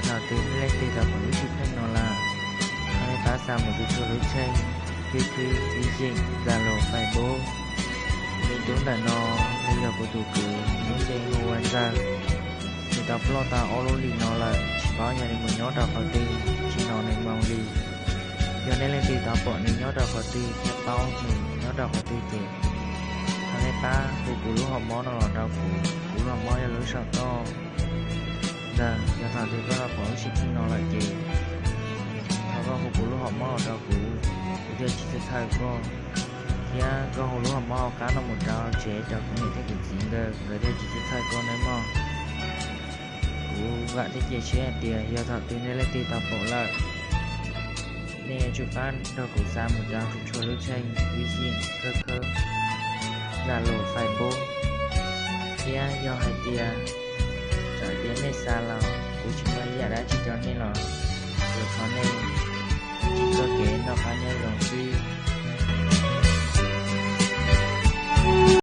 Thaum twg nej leej twg tau pom lub sij hawm no lawm, thov nej pab xa mus rau txhua lub txheej, Q Q, Vision, Zalo, Facebook. Me tub ntawm no nws yog kuv tus kwv, lub npe hu ua Ntxawg. Nws tau ploj tau ob lub hlis no lawm, tsis paub yog nws mus nyob rau qhov twg, tsis hnov nws moo li. Yog nej leej twg tau pom nws nyob rau qhov twg thiab paub nws nyob rau qhov twg ces thov nej pab hu kuv lub hauv mob no los rau kuv. Kuv lub hauv mob yog lub saum toj. Ntxawg, yog thaum twg koj tau pom lub sij hawm no lawm ces thov koj hu kuv lub hauv mob los rau kuv, kuv thiaj tsis txhawj txhawj koj. Thiab koj hu lub hauv mob hauv qab no mus rau tsev rau kuv niam thiab kuv txiv nkawd, nkawd thiaj tsis txhawj txhawj koj nawb mog. Kuv vam thiab cia siab hais tias yog thaum twg nej leej twg tau pom lawm, nej yuav tsum pab nrog kuv xa mus rau txhua lub txheej, Vision, Q Q, Zalo, Facebook. Thiab yog hais tias txawm tias nej xa los kuv tsis muaj ib yam dab tsi rau nej los, kuv thov nej tsis txoj kev noj qab nyob